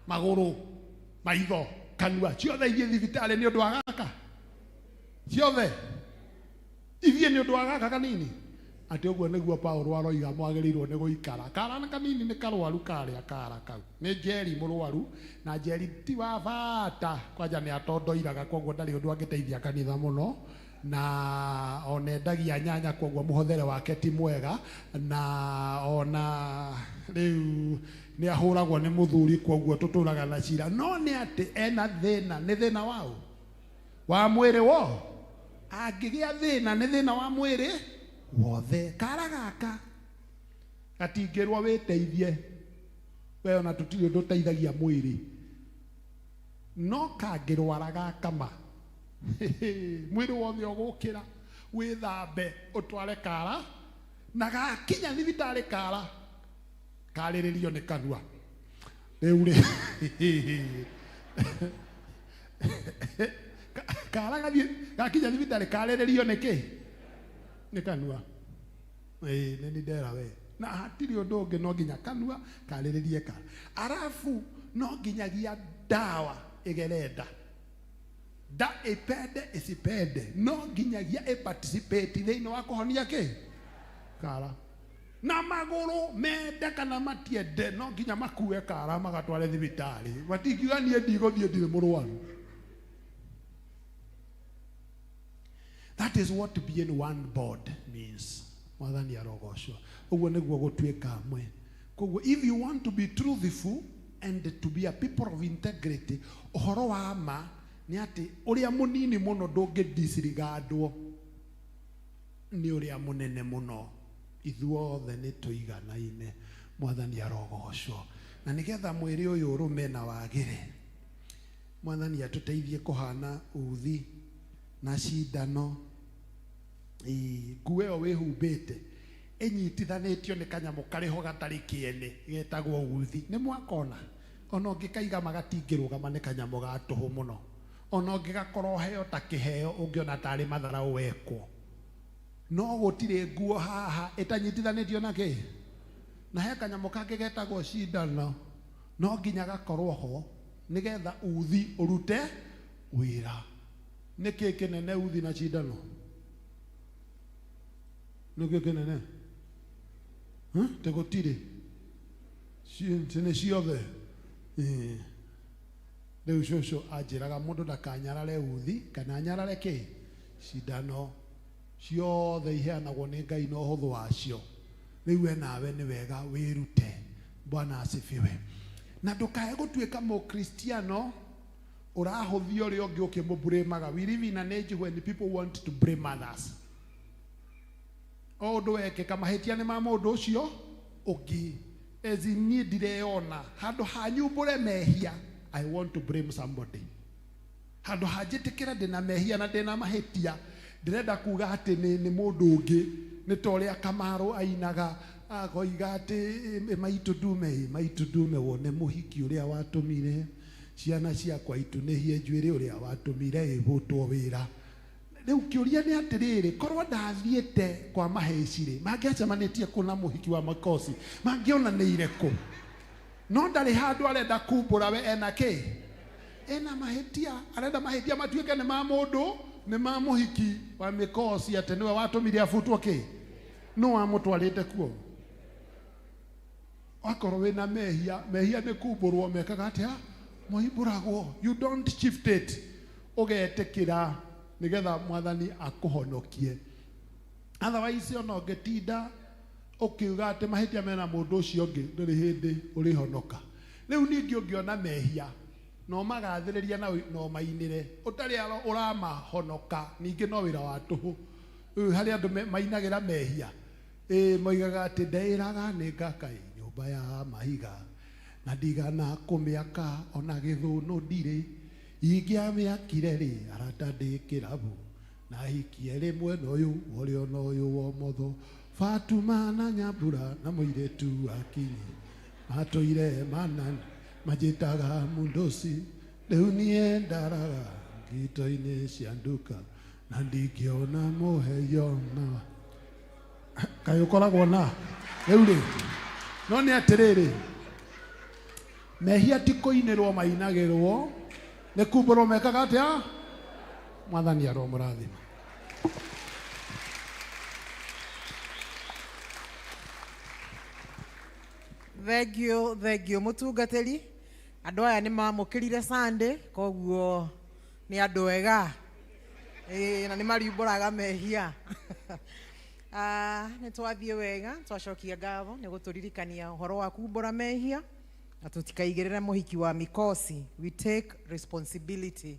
Magũrũ, maitho, kanua, ciothe ithiĩ thibitarĩ nĩ ũndũ wa gaka. Ciothe ithiĩ nĩ ũndũ wa gaka kanini. Atĩ ũguo nĩguo Paulo aroiga mwagĩrĩirwo nĩ gũikara. Kara kanini nĩ karwaru karĩa kara kau. Nĩ Njeri mũrwaru, na Njeri ti wa bata, kwanja nĩ atondoiraga koguo ndarĩ ũndũ angĩteithia kanitha mũno, na ona endagia nyanya koguo mũhothere wake ti mwega, na ona rĩu nĩ ahũragwo nĩ mũthuri koguo tũtũraga na cira. No nĩ atĩ ena thĩna, nĩ thĩna waũ? Wa mwĩrĩ wo. Angĩgĩa thĩna nĩ thĩna wa mwĩrĩ wothe. Kara gaka gatingĩrwo wĩteithie, we ona tũtirĩ ũndũ ũteithagia mwĩrĩ, no kangĩrwara gakama mwĩrĩ wothe ũgũkĩra wĩthambe ũtware kara, na gakinya thibitarĩ kara karĩrĩrio nĩ kanua. Rĩu rĩ kara gathiĩ gakinya thibitarĩ karĩrĩrio nĩ kĩ? Nĩ kanua. Ĩĩ nĩ ndera we. Na hatirĩ ũndũ ũngĩ, no nginya kanua karĩrĩrie kara. Arabu no nginyagia ndawa ĩgere nda. Nda ĩpende ĩsipende, no nginyagia ĩ participate thĩinĩ wa kũhonia kĩ? Kara. Na magũrũ mende kana matiende, no nginya makue kara magatware thibitarĩ. Matingiuga niĩ ndigũthiĩ ndirĩ mũrwaru. That is what being one board means. Mwathani arogocwo. Ũguo nĩguo gũtuĩka amwe. Koguo if you want to be truthful and to be a people of integrity, ũhoro wa ma nĩ atĩ ũrĩa mũnini mũno ndũngĩ disregardwo nĩ ũrĩa mũnene mũno. Ithuothe nĩ tũiganaine. Mwathani arogocwo. Na nĩgetha mwĩrĩ ũyũ ũrũme na wagĩre, Mwathani atũteithie kũhana uthi na cindano. Ĩĩ, nguo ĩyo wĩhumbĩte ĩnyitithanĩtio nĩ kanyamũ karĩ ho gatarĩ kĩene getagwo uthi. Nĩ mwakona? Ona ũngĩkaiga ma gatingĩrũgama, nĩ kanyamũ ga tũhũ mũno. Ona ũngĩgakorwo ũheo ta kĩheo ũngĩona tarĩ matharaũ wekwo. No gũtirĩ nguo haha ĩtanyitithanĩtio na kĩ? Na he kanyamũ kangĩ getagwo cindano. No nginya gakorwo ho nĩgetha uthi ũrute wĩra. Nĩ kĩ kĩnene uthi na cindano? Nĩ kĩ kĩnene? Te gũtirĩ. Nĩ ciothe. Rĩu cũcũ anjĩraga mũndũ ndakanyarare uthi kana anyarare kĩ? Cindano. Ciothe iheanagwo nĩ Ngai na ũhũthũ wacio. Rĩu we nawe nĩ wega wĩrute. Bwana asifiwe. Na ndũkae gũtuĩka mũkristiano ũrahũthia ũrĩa ũngĩ ũkĩmũblamaga. We live in an age when people want to blame others. O ũndũ wekĩka mahĩtia nĩ ma mũndũ ũcio ũngĩ. As in niĩ ndireyona handũ ha nyumbũre mehia, I want to blame somebody. Handũ ha njĩtĩkĩre ndĩna mehia na ndĩna mahĩtia, ndĩrenda kuga atĩ nĩ mũndũ ũngĩ. Nĩ ta ũrĩa Kamaru ainaga akoiga atĩ ĩ maitũ ndume, ĩ maitũ ndume wone mũhiki ũrĩa watũmire ciana ciakwa itunĩhie njuĩrĩ ũrĩa watũmire ĩhũtwo wĩra. Rĩu kĩũria nĩ atĩrĩrĩ, korwo ndathiĩte kwa Mahĩci rĩ, mangĩacemanĩtie kũ na mũhiki wa Makosi? Mangĩonanĩire kũ? No ndarĩ handũ arenda kumbũra we ena kĩ? Ena mahĩtia. Arenda mahĩtia matuĩke nĩ ma mũndũ, nĩ ma mũhiki wa Mĩkosi, atĩ nĩwe watũmire abutwo kĩ? Nũ wamũtwarĩte kuo? Akorwo wĩna mehia, mehia nĩ kumbũrwo mekaga atĩa? Moimbũragwo. You don't shift it. Ũgetĩkĩra nĩgetha Mwathani akũhonokie. Otherwise ona ũngĩtinda ũkiuga atĩ mahĩtia mena mũndũ ũcio ũngĩ, ndũrĩ hĩndĩ ũrĩhonoka. Rĩu ningĩ ũngĩona mehia na ũmagathĩrĩria na ũmainĩre, ũtarĩ ũramahonoka, ningĩ no wĩra wa tũhũ. Rĩu harĩ andũ mainagĩra mehia. Ĩĩ, moigaga atĩ ndeĩraga nĩ ngaka ĩ nyũmba ya mahiga, na ndigana kũmĩaka ona gĩthũnũ ndirĩ. Ingĩamĩakire rĩ, arata ndĩ kĩrabu, na hikie rĩ mwena ũyũ wa ũrĩo na ũyũ wa ũmotho. Fatuma na Nyambura na mũirĩtu wa Kinyi matũire mana manjĩtaga mundoci. Rĩu niĩ ndaraga ngito-inĩ cia nduka na ndingĩona mũheyo na kaĩ ũkoragwo na rĩu rĩ. No nĩ atĩrĩrĩ, Mehia ti kũinĩrwo mainagĩrwo, nĩ kumbũrwo mekaga atĩa? Mwathani aromũrathima. Thank you, thank you mũtungatĩri. Andũ aya nĩ mamũkĩrire Sunday, koguo nĩ andũ ega. Ĩĩ, na nĩ mariumbũraga mehia. Ah, nĩ twathiĩ wega, twacokia ngatho nĩ gũtũririkania ũhoro wa kumbũra mehia na tũtikaigĩrĩre mũhiki wa mikosi. We take responsibility.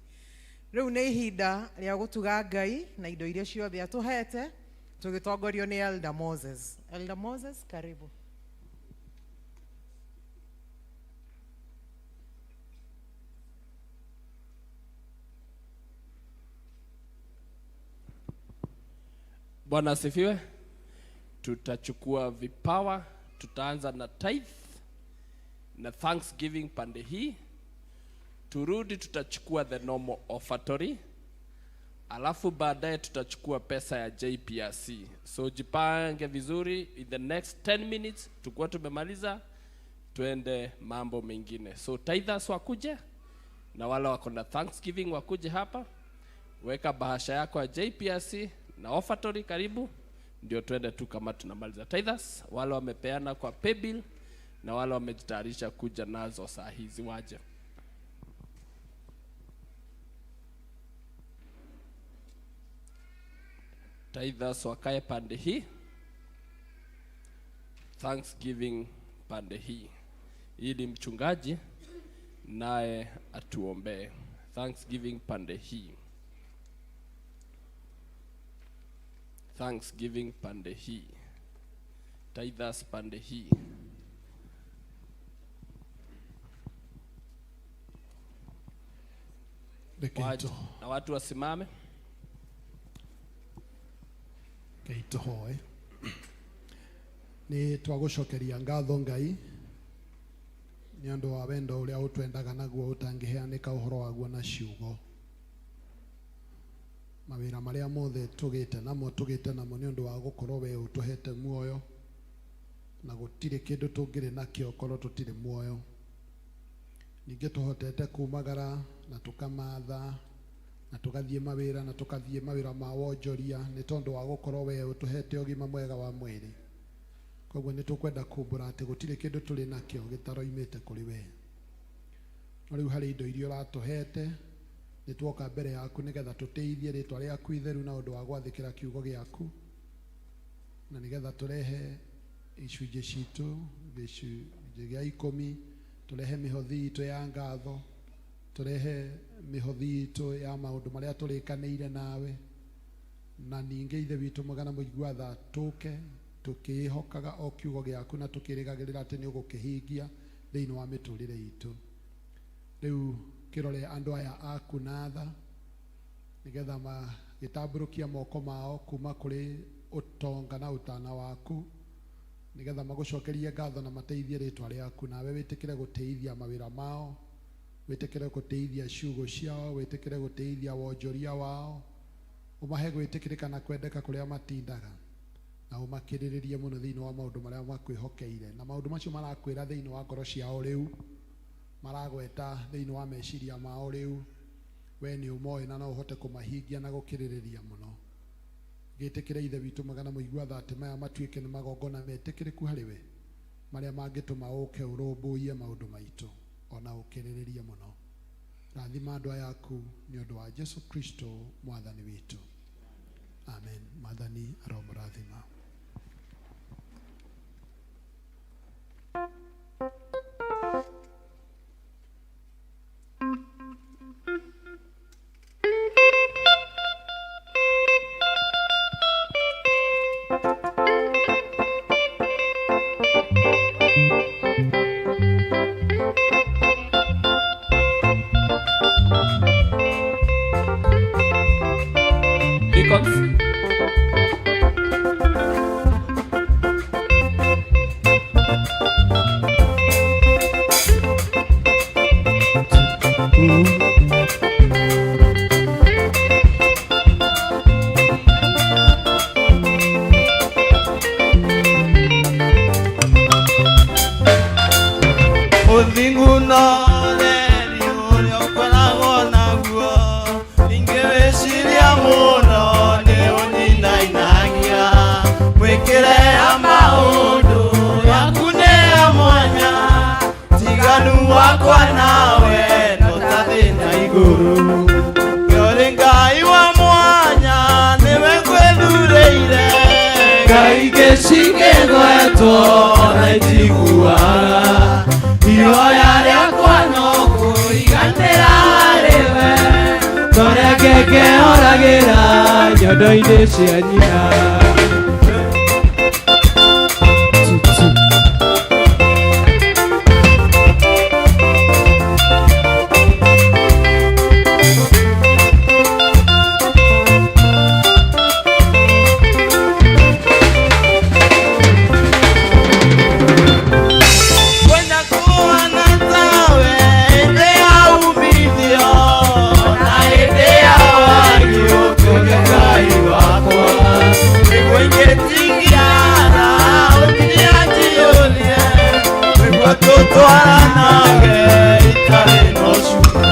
Rĩu nĩ ihinda rĩa gũtuga Ngai na indo iria ciothe atũhete, tũgĩtongorio nĩ Elder Moses. Elder Moses, karibu. Bwana asifiwe. Tutachukua vipawa, tutaanza na tithe na thanksgiving pande hii. Turudi tutachukua the normal offertory. Alafu baadaye tutachukua pesa ya JPRC. So jipange vizuri, in the next 10 minutes tukuwa tumemaliza, tuende mambo mengine. So tithers wakuje na wale wako na thanksgiving wakuje hapa. Weka bahasha yako ya JPRC na offertory karibu, ndio tuende tu kama tunamaliza. Tithers wale wamepeana kwa paybill na wale wamejitayarisha kuja nazo saa hizi waje. Tithers wakae pande hii, thanksgiving pande hii, ili mchungaji naye atuombee. Thanksgiving pande hii, thanksgiving pande hii, tithers pande hii. Reke Na watu wasimame. Tũhoe. Nĩ twagũcokeria ngatho Ngai nĩ ũndũ wa wendo ũrĩa ũtwendaga naguo ũtangĩheanĩka ũhoro waguo na ciugo. Mawĩra marĩa mothe tũgĩte namo tũgĩte namo nĩ ũndũ wa gũkorwo we ũtũhete muoyo, na gũtirĩ kĩndũ tũngĩrĩ nakĩo korwo tũtirĩ muoyo. Ningĩ tũhotete kumagara na tũkamatha na tũgathiĩ mawĩra na tũkathiĩ mawĩra ma wonjoria nĩ tondũ wa gũkorwo we ũtũhete ũgima mwega wa mwĩrĩ. Koguo nĩ tũkwenda kumbũra atĩ gũtirĩ kĩndũ tũrĩ nakĩo gĩtaroimĩte kũrĩ we. No rĩu harĩ indo iria ũratũhete, nĩ tuoka mbere yaku nĩgetha tũtĩithie rĩtwa rĩaku itheru na ũndũ wa gwathĩkĩra kiugo gĩaku, na nĩgetha tũrehe icunjĩ citũ, gĩcunjĩ gĩa ikũmi, tũrehe mĩhothi itũ ya ngatho, tũrehe mĩhothi itũ ya maũndũ marĩa tũrĩkanĩire nawe, na ningĩ Ithe witũ mwega na mũigua tha, tũke tũkĩĩhokaga o kiugo gĩaku na tũkĩrĩgagĩrĩra atĩ nĩ ũgũkĩhingia thĩinĩ wa mĩtũrĩre itũ. Rĩu kĩrore andũ aya aku na tha, nĩgetha magĩtambũrũkia moko mao kuma kũrĩ ũtonga na ũtana waku, nĩgetha magũcokerie ngatho na mateithie rĩtwa rĩaku, nawe wĩtĩkĩre gũteithia mawĩra mao, wĩtĩkĩre gũteithia ciugo ciao, wĩtĩkĩre gũteithia wonjoria wao, ũmahe gwĩtĩkĩrĩka na kwendeka kũrĩa matindaga, na ũmakĩrĩrĩrie mũno thĩinĩ wa maũndũ marĩa makwĩhokeire, na maũndũ macio marakwĩra thĩinĩ wa ngoro ciao rĩu, maragweta thĩinĩ wa meciria mao rĩu, we nĩ ũmoĩ na no ũhote kũmahingia na gũkĩrĩrĩria mũno. Gĩtĩkĩre Ithe witũ mwega na mũigua tha atĩ maya matuĩke nĩ magongona metĩkĩrĩku harĩ we, marĩa mangĩtũma ũke ũrũmbũiye maũndũ maitũ ona ũkĩrĩrĩrie mũno. Rathima andũ aya aku nĩ ũndũ wa Jesu Kristo mwathani witũ. Amen. Mwathani aromũrathima. Deacons. Rĩakwa nawe no ta thĩ na igũrũ. Ũrĩ Ngai wa mwanya, nĩwe ngwĩthurĩire. Ngai ngĩcingĩgwetwo ona itiguaga, ihoya rĩakwa no kũiganĩra harĩwe, torĩa ngenge oragĩra nyondo-inĩ cia nyina. Kwenda kuona tawe hĩndĩ ya umithio na hĩndĩ ya wagi ũtuĩke Ngai wakwa. Nĩguo ingĩtigana ũtinia njiyũrie, nĩguo tũtwaranage itarĩ na ũcuke.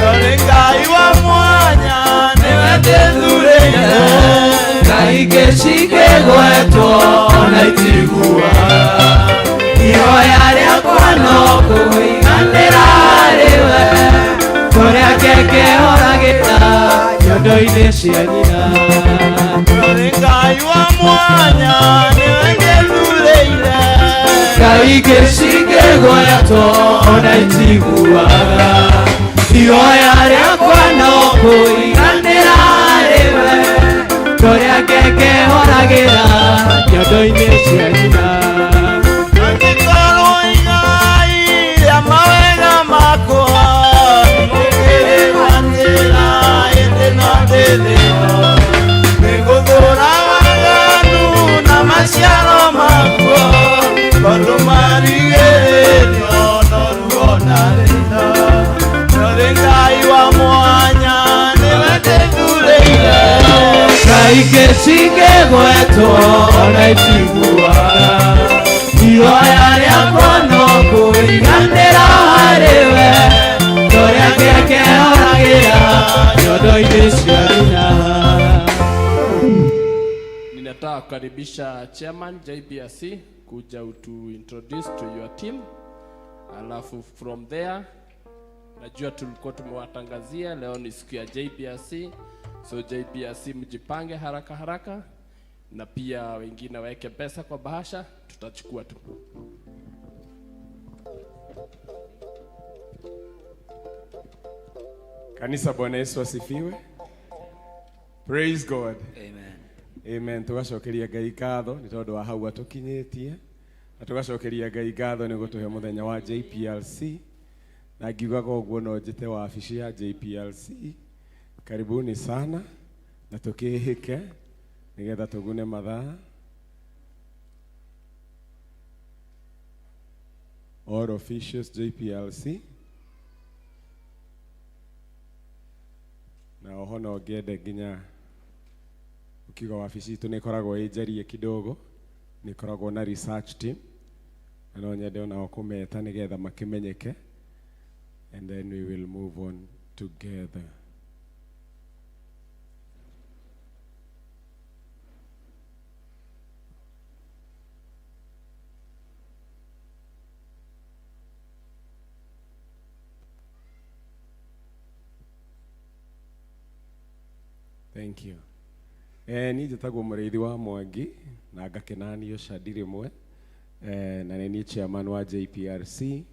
Ũrĩ Ngai wa mwanya, nĩwe ndĩthurĩire. Ngai ngĩcingĩgwetwo ona itiguaga, ihoya rĩakwa no kũiganĩra harĩwe, torĩa ngenge oragĩra nyondo-inĩ cia nyina. Ũrĩ Ngai wa mwanya, nĩwe ndĩthurĩire. Ngai ngĩcingĩgwetwo ona itiguaga, ihoya rĩakwa no kũiganĩra harĩwe, torĩa ngenge oragĩra nyondo-inĩ cia nyina. Angĩkorwo igai rĩa mawega makwa nĩngũkĩrĩgwatĩra ĩndĩ no ndĩthĩno. Nĩngũthũũra waganu na maciaro maguo, tondũ marigĩrĩrio no ruo na thĩna. Ũrĩ Ngai wa mwanya, nĩwe ndĩthurĩire. Ngai ngĩcingĩgwetwo ona itiguaga, ihoya rĩakwa no kũiganĩra harĩwe, torĩa ngenge oragĩra nyondo-inĩ cia nyina. Ninataka kukaribisha chairman JPRC kuja to introduce to your team, alafu from there najua tulikuwa tumewatangazia leo ni siku ya JPRC, so JPRC mjipange haraka haraka, na pia wengine waweke pesa kwa bahasha, tutachukua tu. Kanisa, Bwana Yesu asifiwe. Praise God. Amen. Amen. Tugacokeria Ngai ngatho nĩ tondũ wa hau atũkinyĩtie, na tugacokeria Ngai ngatho nĩ gũtũhe mũthenya wa JPLC, na ngiugaga ũguo no njĩte wabici ya JPLC. Karibuni sana na tũkĩhĩke nĩgetha tũgune mathaa. All officials JPLC, na oho no ngĩende nginya ukiuga wabici itũ nĩ ĩkoragwo ĩ njarie kidogo, nĩ ĩkoragwo na research team, na no nyende onao kũmeta nĩgetha makĩmenyeke, and then we will move on together. Thank you. Niĩ njĩtagwo Mũrĩithi wa Mwangi na ngakenanio candi rĩmwe, na nĩ niĩ chairman wa JPRC.